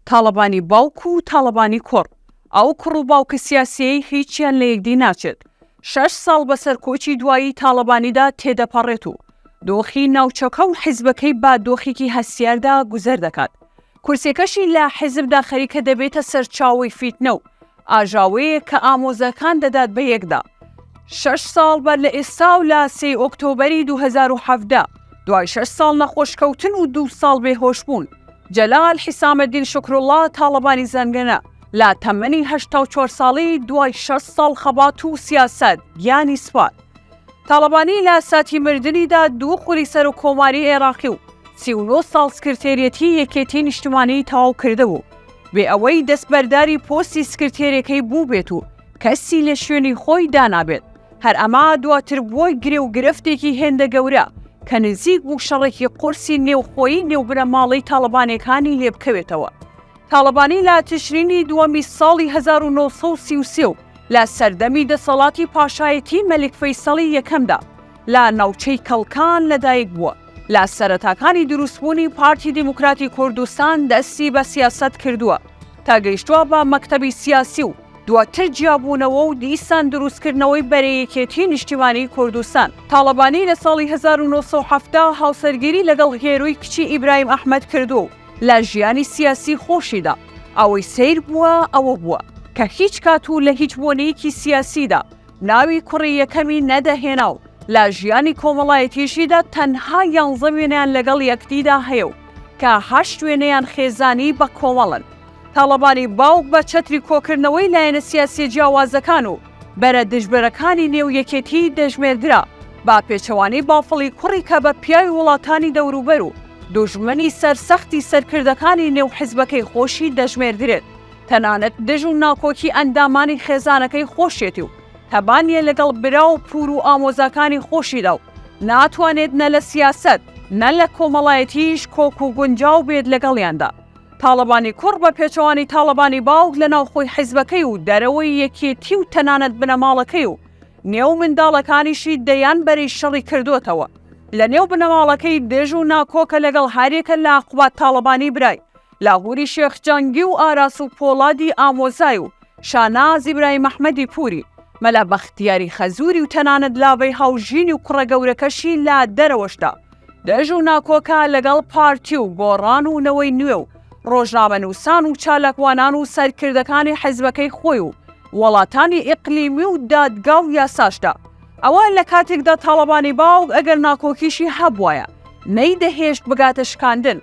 تاڵەبانی باوک و تاڵەبانی کوڕ، ئەو کوڕ و باوکە سیاسییەی هیچیان لە یەکدی ناچێت، شەش ساڵ بەسەر کۆچی دوایی تاڵەبانیدا تێدەپەڕێت و دۆخی ناوچەکە و حیزبەکەی بە دۆخێکی هەستیاردا گوزەر دەکات. کورسیەکەشی لە حیزبدا خەریکە دەبێتە سەرچاوەی فیتنە و ئاژاوەیەک کە ئامۆزاکان دەدات بە یەکدا. شەش ساڵ بەر لە ئێستا و لە سێی ئۆکتۆبەری 2017، دوای شەش ساڵ نەخۆشکەوتن و دوو ساڵ بێهۆشبوون، جەلال حیسامەدین شوکروڵڵا تاڵەبانی زەنگەنە لە تەمەنی 84 ساڵی دوای 60 ساڵ خەبات و سیاسەت گیانی سپارد. تاڵەبانی لە ساتی مردنیدا دوو خولی سەرۆک کۆماری عێراقی و 39 ساڵ سکرتێریەتی یەکێتی نیشتمانی تەواو کردبوو. بێ ئەوەی دەستبەرداری پۆستی سکرتێرەکەی بووبێت و کەسی لە شوێنی خۆی دانابێت، هەر ئەمە دواتر بووە گرێ و گرفتێکی هێندە گەورە کە نزیک بوو شەڕێکی قورسی نێوخۆیی نێو بنەماڵەی تاڵەبانێکانی لێ بکەوێتەوە. تاڵەبانی لە تشرینی دووەمی ساڵی 1933 و لە سەردەمی دەسەڵاتی پاشایەتی مەلیک فەیسەڵی یەکەمدا لە ناوچەی کەڵکان لەدایک بووە. لە سەرەتاکانی دروستبوونی پارتی دیموکراتی کوردستان دەستی بە سیاسەت کردووە تا گەیشتووە بە مەکتەبی سیاسی و دواتر جیابوونەوە و دیسان دروستکردنەوەی بەرەی یەکێتی نیشتیمانی کوردستان. تاڵەبانی لە ساڵی 1970 هاوسەرگیری لەگەڵ هێرۆی کچی ئیبراهیم ئەحمەد کردووە و لە ژیانی سیاسی خۆشیدا ئەوەی سەیر بووە ئەوە بووە کە هیچ کات و لە هیچ بۆنەیەکی سیاسیدا ناوی کوڕی یەکەمی نەدەهێنا و لە ژیانی کۆمەڵایەتیشیدا تەنها یانزە وێنەیان لەگەڵ یەکدیدا هەیە و کە هەشت وێنەیان خێزانی بە کۆمەڵن. تاڵەبانی باوک بە چەتری کۆکردنەوەی لایەنە سیاسیە جیاوازەکان و بەرە دژبەرەکانی نێو یەکێتی دەژمێردرا، بە پێچەوانەی بافڵی کوڕی کە بە پیاوی وڵاتانی دەوروبەر و دوژمنی سەرسەختی سەرکردەکانی نێو حزبەکەی خۆشی دەژمێردرێت. تەنانەت دژ و ناکۆکی ئەندامانی خێزانەکەی خۆشیەتی و تەبا نیە لەگەڵ برا و پور و ئامۆزاکانی خۆشیدا و ناتوانێت نە لە سیاسەت نە لە کۆمەڵایەتیش کۆک و گونجاو بێت لەگەڵیاندا. تاڵەبانی کوڕ بە پێچەوانەی تاڵەبانی باوک لە ناوخۆی حیزبەکەی و دەرەوەی یەکێتی و تەنانەت بنەماڵەکەی و نێو منداڵەکانیشی دەیان بەرەی شەڕی کردۆتەوە لە نێو بنەماڵەکەی دژ و ناکۆکە لەگەڵ هەریەکە لە قوباد تاڵەبانی برای لاهوری شێخ جەنگی و ئاراس و پۆڵادی ئامۆزای و شاناز ئیبراهیم ئەحمەدی پوری، مەلا بەختیاری خەزوری و تەنانەت لاڤەی هاوژینی و کوڕە گەورەکەشی لە دەرەوەشدا دژ و ناکۆکە لەگەڵ پارتی و گۆڕان و نەوەی نوێ و ڕۆژنامەنووسان و چالاکوانان و سەرکردەکانی حزبەکەی خۆی و وڵاتانی ئیقلیمی و دادگا و یاساشدا. ئەوە لە کاتێکدا تاڵەبانی باوک ئەگەر ناکۆکیشی هەبوایە نەیدەهێشت بگاتە شکاندن.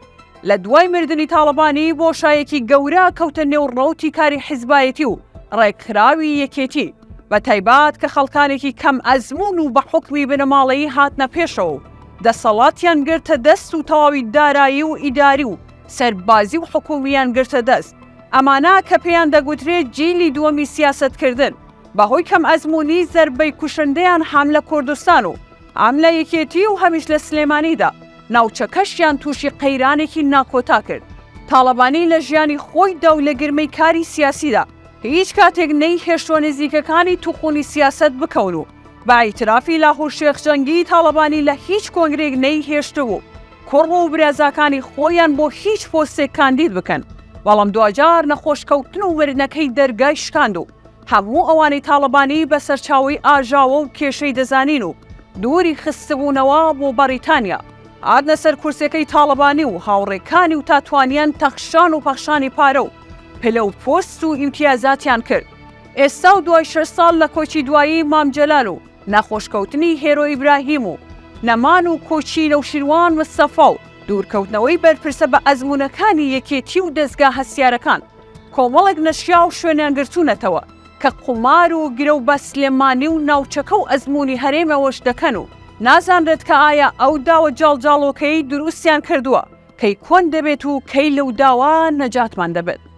لە دوای مردنی تاڵەبانی بۆشایەکی گەورە کەوتە نێو ڕەوتی کاری حیزبایەتی و ڕێکخراوی یەکێتی، بە تایبات کە خەڵکانێکی کەم ئەزموون و بە حوکمی بنەماڵەیی هاتنە پێشەوە و دەسەڵاتیان گرتە دەست و تەواوی دارایی و ئیداری و سەربازی و حکوومییان گرتە دەست. ئەمانە کە پێیان دەگوترێ جیلی دووەمی سیاسەتکردن، بە هۆی کەم ئەزموونی زەربەی کوشندەیان هەم لە کوردستان و هەم لە یەکێتی و هەمیش لە سلێمانیدا، ناوچەکەشیان تووشی قەیرانێکی ناکۆتا کرد. تاڵەبانی لە ژیانی خۆیدا و لە گرمەی کاری سیاسیدا هیچ کاتێک نەیهێشتووە نزیکەکانی توخونی سیاسەت بکەون و بە ئیعترافی لاهور شێخ جەنگی تاڵەبانی لە هیچ کۆنگرەیەک نەیهێشتبوو کوڕ و برازاکانی خۆیان بۆ هیچ پۆستێک کاندید بکەن بەڵام دواجار نەخۆشکەوتن و مردنەکەی دەرگای شکاند و هەموو ئەوانەی تاڵەبانی بە سەرچاوەی ئاژاوە و کێشەی دەزانین و دووری خستبوونەوە بۆ بەڕیتانیا هاتنە سەر کورسیەکەی تاڵەبانی و هاوڕێکانی و تا توانیان تەخشان و پەخشانی پارە و پلە و پۆست و ئیمتیازاتیان کرد. ئێستا و دوای شەش ساڵ لە کۆچی دوایی مام جەلال و نەخۆشکەوتنی هێرۆ ئیبراهیم و نەمان و کۆچی نەوشیروان مستەفا و دوورکەوتنەوەی بەرپرسە بە ئەزموونەکانی یەکێتی و دەزگا هەستیارەکان کۆمەڵێک نەشیاو شوێنیان گرتوونەتەوە کە قومار و گرەو بە سلێمانی و ناوچەکە و ئەزموونی هەرێمەوەش دەکەن و نازانرێت کە ئایا ئەو داوە جاڵجاڵۆکەیەی دروستیان کردووە کەی کۆن دەبێت و کەی لەو داوە نەجاتمان دەبێت.